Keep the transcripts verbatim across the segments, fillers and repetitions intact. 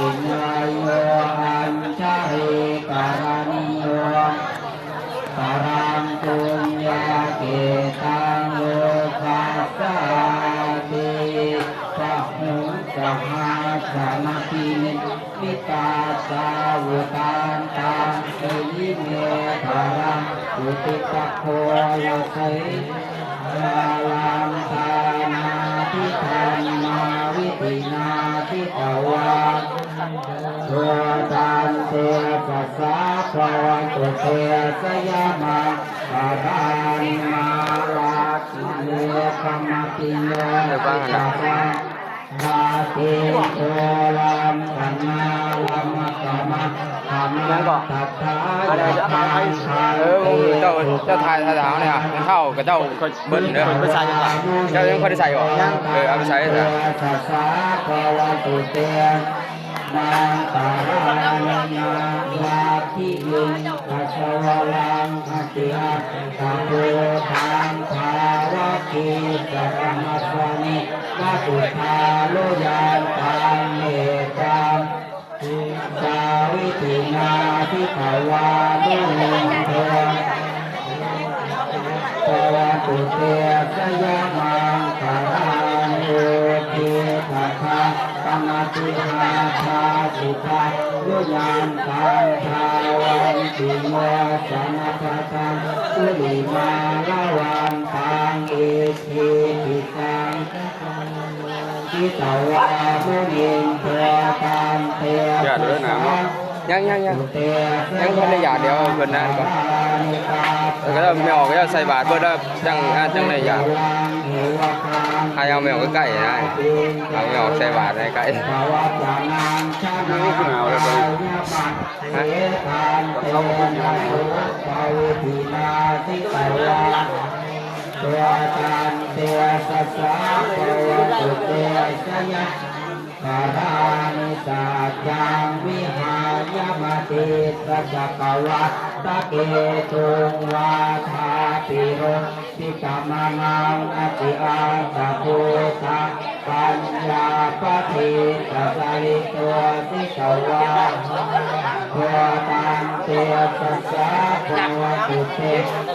viññāyo añjalikaraṇīyo, paraṃ puññakkhettaṃ lokassāti. Bāhuṃ sahassamabhinimmitasāvudhantaṃ, grīmekhalaṃ uditaghorasasenamāraṃ, dānādidhammavidhinā jitavā munindo, taṃ tejasā bhavatu te jayamaṅgalāni. Mārasenamāraṃ atimattabhūtaṃ, bhaddekaraṃ gaṇanāraṃ ยังก่อน อะไร เออ ผมเห็นเจ้า เจ้าถ่าย ถ่าย ถ่ายเนี่ย เป็นเท่ากับเจ้าเบิร์ดเนอะ ไปใส่ดีกว่า เจ้ายังไม่ได้ใส่หรอ ยัง เออ เอาไปใส่เลย maṅgalāni. Natthi viññassa varaṃ atiandhabhūtaṃ, dāvaggicakkamasanīva sudāruṇantaṃ, mettambusekavidhinā jitavā munindo, bhavatu te jayamaṅgalāni. Ukkhittakhaggamatihatthasudāruṇantaṃ, dhāvantiyojanapathaṅgulimālavantaṃ, iddhībhisaṅkhatamano jitavā munindo, taṃ tejasā ยัง ยัง ยัง ยังไม่ได้หยาด เดี๋ยวเพิ่นนั่นก่อน แล้วก็ไม่ออก ก็ใส่บาตรเพิ่นแล้ว จั่ง อ่า จั่งได้หยาด ให้เอาไม่ออกใกล้ๆนะ เอาไม่ออกใส่บาตรใกล้ๆ นี่คือหนาวแล้วตอนนี้ ฮะ Taṃ tejasā bhavatu te jayamaṅgalāni. Saccaṃ vihāya matisaccakavādaketuṃ, vādābhiropitamanaṃ atiandhabhūtaṃ, paññāpadīpajalito jitavā munindo, taṃ tejasā bhavatu te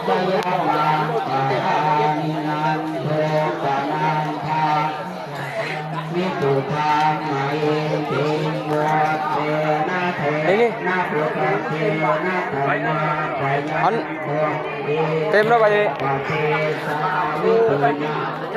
jayamaṅgalāni. Nandopanandabhujagaṃ vibudhaṃ mahiddhiṃ, puttena therabhujagena damāpayanto, อัน เต็มแล้วไป iddhībhisaṅkhatamano jitavā